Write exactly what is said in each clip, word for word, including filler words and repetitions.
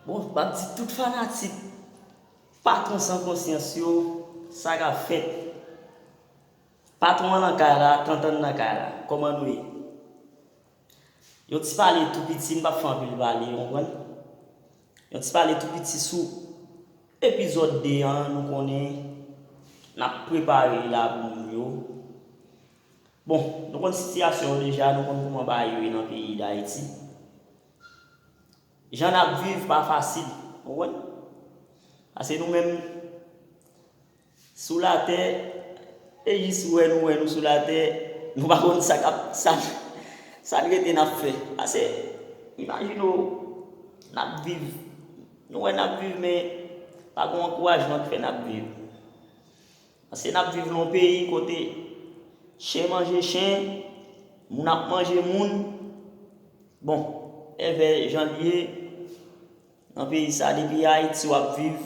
Bon, m ap di tout fanatik Patwon San Konsyans yo, sa k ap fèt? Patwon an nan kay la, Tantan nan kay la. Kòman nou ye? Yon ti pale tou piti, m p ap fè anpil pale, w konprann? Yon ti pale tou piti sou epizòd de an, nou konnen n ap prepare li la pou moun yo. Bon, nou konn sitiyasyon yo deja, nou konn kòman bagay yo ye nan peyi Dayiti. Jan n ap viv pa fasil, w konprann? Paske nou menm, sou latè, e jis wè nou wè nou sou latè, nou pa konn sa k ap, sa, sa n rete n ap fè. Paske, imajine w, n ap viv, nou wè n ap viv, men pa gen ankourajman k fè n ap viv. Paske n ap viv nan yon peyi kote chen manje chen, moun ap manje moun. Bon, evè jan l ye, nan peyi sa, depi Ayiti w ap viv,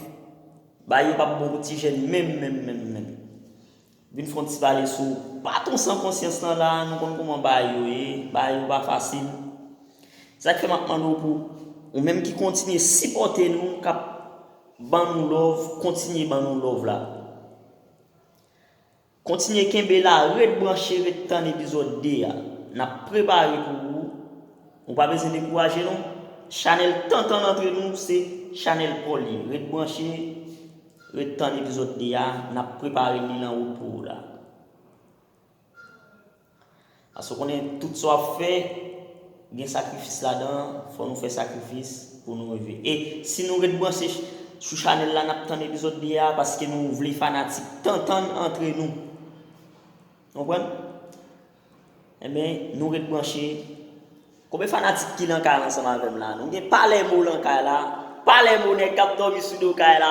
bagay yo p ap bon pou ti jèn menm, menm, menm, menm. Vin fè yon ti pale sou Patwon San Konsyans lan la, nou konn kòman bagay yo ye, bagay yo pa fasil. Sa k fè m ap mande w pou ou menm ki kontinye sipòte nou, k ap ban nou love, kontinye ban nou love la. Kontinye kenbe la, ret branche, ret tann epizòd de a. N ap prepare pou ou. Ou pa bezwen dekouraje non. Chanèl Tantan Antre Nou se chanèl pa w li ye. Ret branche, ret tann epizòd de a. N ap prepare li nan wout pou ou la. Paske w konnen tout sa w ap fè, gen sakrifis ladan, fò nou fè sakrifis pou nou rive. E si nou ret branche ch-, sou chanèl la, n ap tann epizòd de a, paske nou vle fanatik Tantan Antre Nou. Konprann? Enben, nou ret branche. Konbyen fanatik ki nan kay la ansanm avè m la? Nou gen Palermo nan kay la. Palermo nèg k ap dòmi sou do kay la.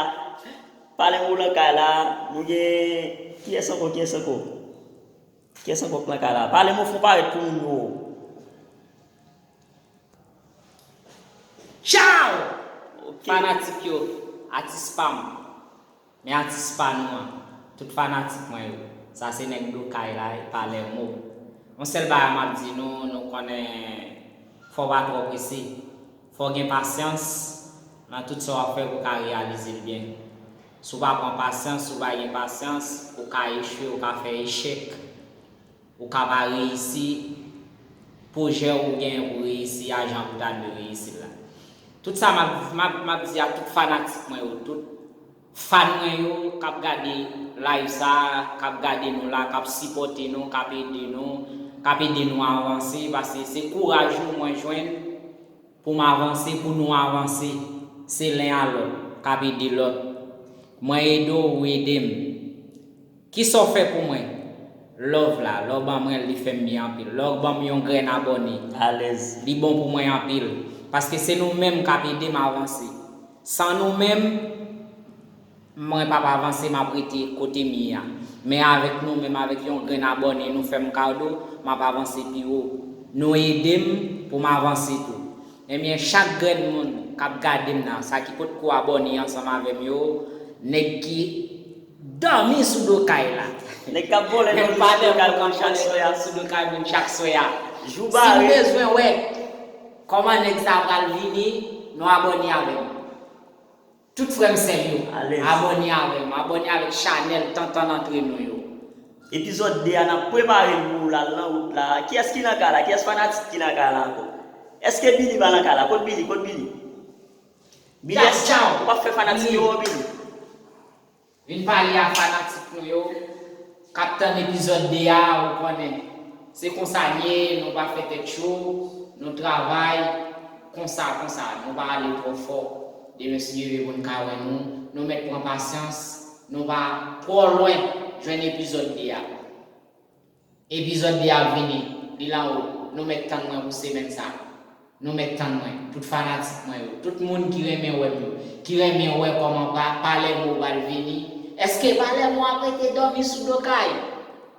Palermo nan kay la. Nou gen, kiyès ankò, kiyès ankò? Kiyès ankò k nan kay la? Palermo fè w parèt pou moun yo. Tchaw! Ok. Fanatik yo, atis pa m, men atis pa nou an, tout fanatik mwen yo, sa se nèg do kay la, e Palermo. Yon sèl bagay m ap di nou, nou konnen fò w pa twò prese. Fò w gen pasyans nan tout sa w ap fè pou w ka reyalize l byen. Si w pa pran pasyans, si w pa gen pasyans, ou ka echwe, ou ka fè echèk, ou ka pa reyisi. Pwojè ou genyen pou reyisi a, jan pou w ta dwe reyisi l la. Tout sa m ap, m ap, m ap di a tout fanatik mwen yo, tout fan mwen yo k ap gade live sa a, k ap gade nou la, k ap sipòte nou, k ap ede nou, k ap ede nou avanse, paske se kouraj ou mwen jwenn pou m avanse, pou nou avanse. Se len a lòt k ap ede lòt. Mwen ede w, ou ede m. Kisa w fè pou mwen? Love la, lè w ban mwen l, li fè m byen anpil. Lè w ban m yon grenn abòne, alèz, li bon pou mwen anpil. Paske se nou menm k ap ede m avanse. San nou menm, mwen p ap avanse, m ap rete kote m ye a. Men avèk nou menm, avèk yon grenn abòne nou fè m kado, m ap avanse pi wo. Nou ede m pou m avanse tou. Ebyen, chak grenn moun k ap gade m nan, sa ki potko abòne ansanm avè m yo, nèg ki dòmi sou do kay la. Nèg k ap vòlè dòmi sou do kay moun chak swè a. Sou do kay moun chak swè a. Jou bare. Si n bezwen wè kòman nèg sa pral vini, nou abòne avè m. Tout frè m sè m yo, alèz, abòne avè m, abòne avèk chanèl Tantan Antre Nou yo. Epizòd de a, n ap prepare l pou w, l al nan wout la. Kiyès ki nan kay la? Kiyès fanatik ki nan kay la ankò? Èske Billy pa nan kay la? Kot Billy? Kot Billy? Billy, èske ou p ap fè fanatik yo wè w, Billy? Vin pale a fanatik nou yo k ap tann epizòd de a, ou konnen. Se konsa n ye, nou pa fè tèt cho, nou travay konsa, konsa, nou pa ale twò fò. Demen si Dye vle pou n ka wè nou, nou mèt pran pasyans, nou pa twò lwen jwenn epizòd de a. Epizòd de ap vini, li la wo. Nou mèt tann mwen pou semèn sa. Nou mèt tann mwen, tout fanatik mwen yo, tout moun ki renmen wè m yo, ki renmen wè kòman pa, Palermo pral vini. Èske Palermo ap rete dòmi sou do kay?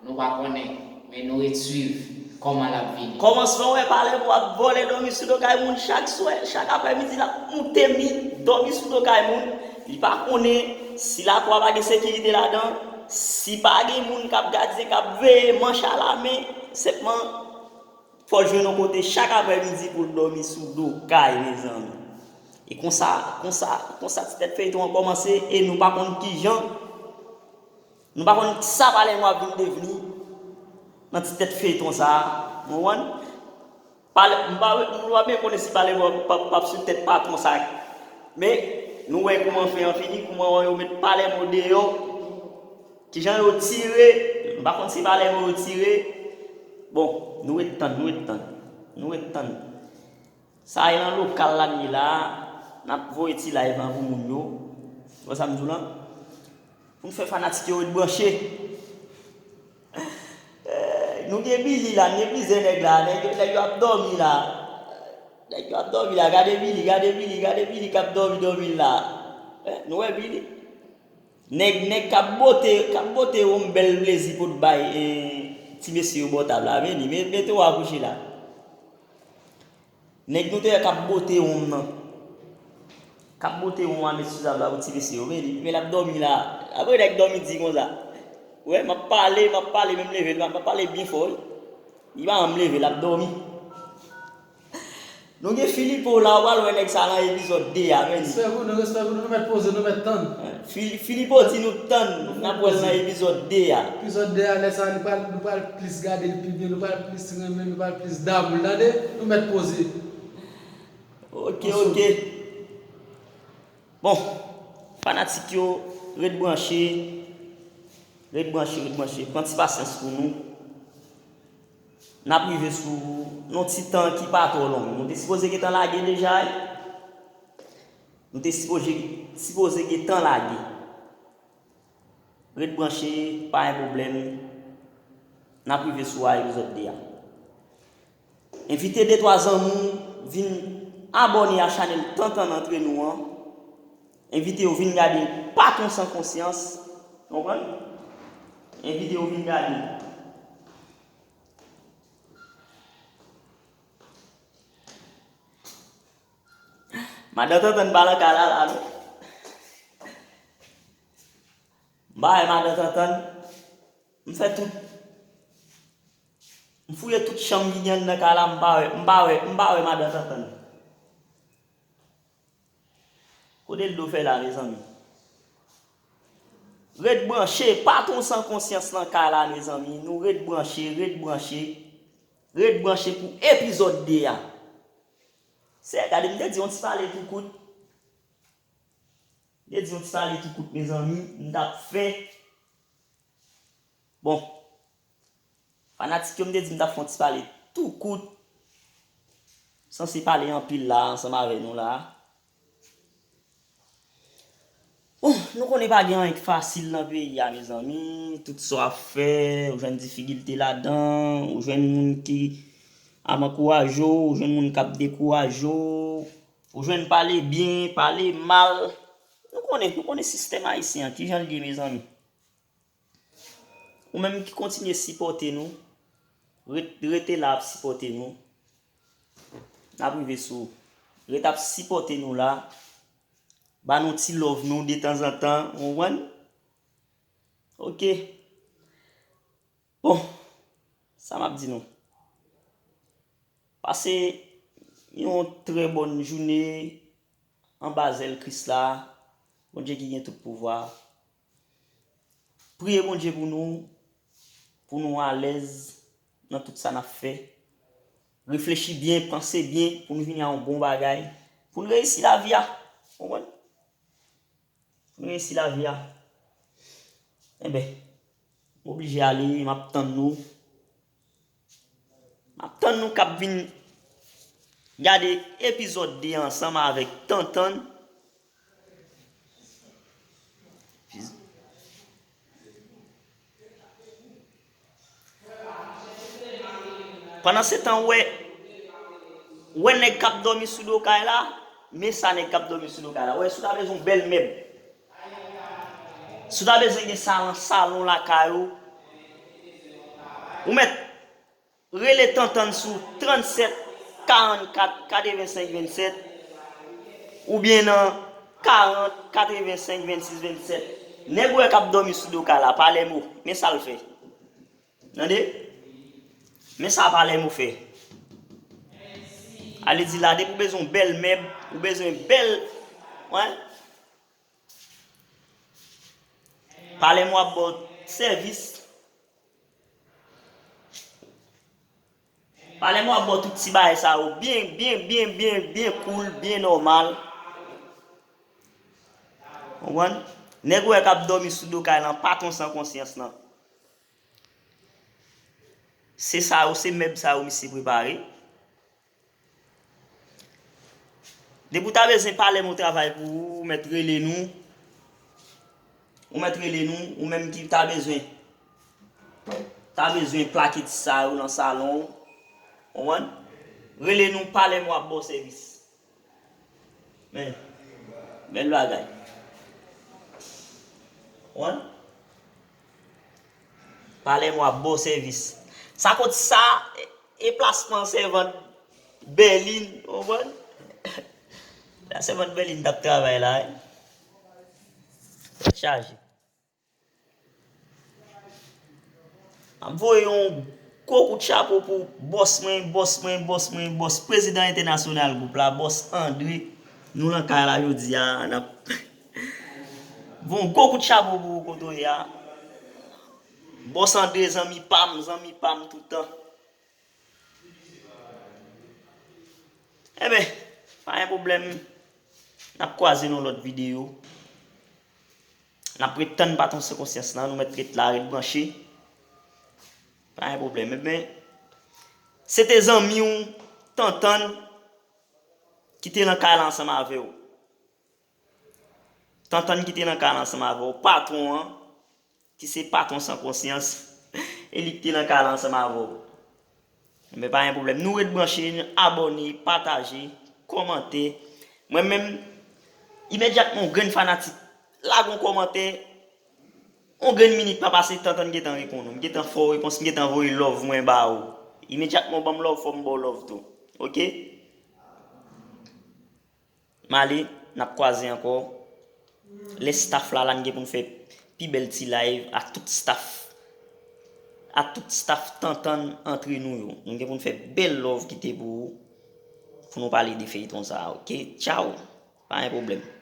Nou pa konnen, men nou ret swiv kòman l ap vini. Kòmansman, w wè Palermo ap vòlè dòmi sou do kay moun chak swè, chak aprèmidi l ap moute mi, dòmi sou do kay moun. Li pa konnen si lakou a pa gen sekirite ladan, si pa gen moun k ap gadyen, k ap veye, manch a lamen, senpman, fò l jwenn yon kote chak aprèmidi pou l dòmi sou do kay, mezanmi. E konsa, konsa, konsa ti tèt feyton an kòmanse e nou pa konn kijan, nou pa konn kisa Palèmo ap vin devni nan ti tèt feyton sa a. Ou konprann? Palè, m pa, m pa byen konnen si Palèmo p ap, p ap sou tèt patwon sa. Men, nou wè kouman fen an fini, kouman yo met Palèmo deyò. Kijan yo tire, m pa konn si Palèmo yo tire. Bon, nou ret tann, nou ret tann. Nou ret tann. Sa e nan lokal la n ye la, n ap voye ti live lan pou moun yo. Ou wè sa m di w lan? Pou n fè fanatik yo ret branche. Eh, nou gen Billy la, n gen plizyè nèg la, nèg yo, nèg yo ap dòmi la. Nèg yo ap dòmi la, gade Billy, gade Billy, gade Billy k ap dòmi, dòmi la. Eh, nou wè Billy? Nèg, nèg k ap bote, k ap bote yon bèl plezi pou t bay, eh, ti mesye yo bò tab la, men li, men, mete w akouche la. Nèg nou te wè k ap bote wonm nan. K ap bote wonm a met sou tab la pou ti mesye yo. Men li, men l ap dòmi la. Apre nèg dòmi di konsa. Wè, m ap pale, m ap pale, menm leve, m ap pale byen fò, wi. Li pa janm leve, l ap dòmi. Nou gen Filipo la, ou pral wè nèg sa nan epizòd de a, men li. Respè pou nou, respè pou nou, nou mèt poze, nou mèt tann. Fili-, Filipo di nou tann, n ap wè l nan epizòd de a. Epizòd de a, lè sa, nou pral, nou pral plis gade l pi byen, nou pral plis renmen, nou pral plis damou l, tande? Nou mèt poze. Ok, ok. Bon, fanatik yo, ret branche. Ret branche, ret branche. Pran ti pasyans pou nou. N ap rive sou yon ti tan ki pa twò long. Nou te sipoze gentan lage deja, wi. Nou te sipoze, sipoze gentan lage. Ret branche, pa gen pwoblèm. N ap rive sou a epizòd de a. Envite de twa zanmi w vin abòne a chanèl Tantann Antre Nou an. Envite yo vin gade Patwon San Konsyans. Konprann? Envite yo vin gade. Madan Tantann pa nan kay la, la, non. M pa wè Madan Tantann. M fè tout. M fouye tout chanm ki gen anndan kay la, m pa wè, m pa wè, m pa wè Madan Tantann. Kote Ldo fè la, mezanmi? Ret branche, Patwon San Konsyans nan kay la, mezanmi. Nou ret branche, ret branche, ret branche pou epizòd de a. Se, gade, m te di yon ti pale tou kout. M te di yon ti pale tou kout, mezanmi. M t ap fè. Bon. Fanatik yo, m te di m t ap fè yon ti pale tou kout. Sanse pale anpil la, ansanm avè nou la. Bon, nou konnen pa gen anyen k fasil nan peyi a, mezanmi. Tout sa w ap fè, ou jwenn difikilte ladan, ou jwenn moun ki ap ankouraje w, ou jwenn moun k ap dekouraje w, ou jwenn pale byen, pale mal. Nou konnen, nou konnen sistèm ayisyen an, kijan l ye, mezanmi. Ou menm ki kontinye sipòte nou, ret-, rete la ap sipòte nou. N ap rive sou ou. Ret ap sipòte nou la. Ba nou ti love nou detanzantan, ou konprann? Ok. Bon, sa m ap di nou. Pase yon trè bòn jounen anba zèl Kris la, Bondye ki gen tout pouvwa. Priye Bondye pou nou, pou nou alèz nan tout sa n ap fè. Reflechi byen, panse byen pou n vini a yon bon bagay, pou n reyisi lavi a. Konprann? Pou n reyisi lavi a. Enben, m oblije ale, m ap tann nou. M ap tann nou k ap vin gade epizòd de ansanm avèk Tantann. Pandansetan, ou wè, ou wè nèg k ap dòmi sou do kay la, men sa nèg k ap dòmi sou do kay la. Ou wè, si w ta bezwen yon bèl mèb, si w ta bezwen gen sa nan salon lakay ou, ou mèt rele Tantann sou trannsèt karannkat katrevensenk vennsèt oubyen nan karant katrevensenk vennsis vennsèt. Nèg ou wè k ap dòmi sou do kay la, Palèmo, men sa l fè. Tande? Men sa Palèmo fè. Ale di la, depi w bezwen yon bèl mèb, ou bezwen bèl, wen, Palèm w ap ba w sèvis. Palèm w ap ba w tout ti bagay sa yo byen, byen, byen, byen, byen cool, byen nòmal. Konprann? Nèg ou wè k ap dòmi sou do kay lan, patwon san konsyans lan. Se sa yo, se mèb sa yo misye prepare. Depi w ta bezwen palèm ou travay pou ou, ou mèt rele nou. Ou mèt rele nou, ou menm ki ta bezwen, ta bezwen plake ti sa yo nan salon ou. Konprann? Rele nou, palèm w ap ba w sèvis. Men, bèl bagay. Konprann? Palèm w ap ba w sèvis. Sa kot sa, e, e plasman sèvant Bèlin, ou konprann? La sèvant Bèlin t ap travay la, wi. Tèt chaje. M ap voye yon gwo kout chapo pou bòs mwen, bòs mwen, bòs mwen, bòs prezidan entènasyonal gwoup la, bòs Andre. Nou nan kay la jodi a, n ap voye yon gwo kout chapo pou ou kote w ye a. Bòs Andre, zanmi pa m, zanmi pa m toutan. Enben, pa gen pwoblèm. N ap kwaze nan lòt videyo. N ap ret tann patwon san konsyans lan. Nou mèt ret la, ret branche. Pa gen pwoblèm. Enben, se te zanmi w, Tantann, ki te nan kay la ansanm avè w. Tantann ki te nan kay la ansanm avè w. Patwon an, ki se patwon san konsyans, e li ki te nan kay la ansanm avè w. Men pa gen pwoblèm. Nou ret branche, abòne, pataje, kòmante. Mwen menm, imedyatman yon grenn fanatik lage yon kòmantè, yon grenn minit pa pase, Tantann gentan reponn ou. M gentan fè w repons, m gentan voye love mwen ba ou. Imedyatman w ban m love, fò m ba w love tou. Oke? M ale, n ap kwaze ankò. Lè staff la la, n gen pou n fè pi bèl ti live a tout staff. A tout staff Tantann antre nou yo. Nou gen pou n fè bèl love kite pou ou. Pou nou pale de feyton sa a, oke? Tchaw. Pa gen pwoblèm.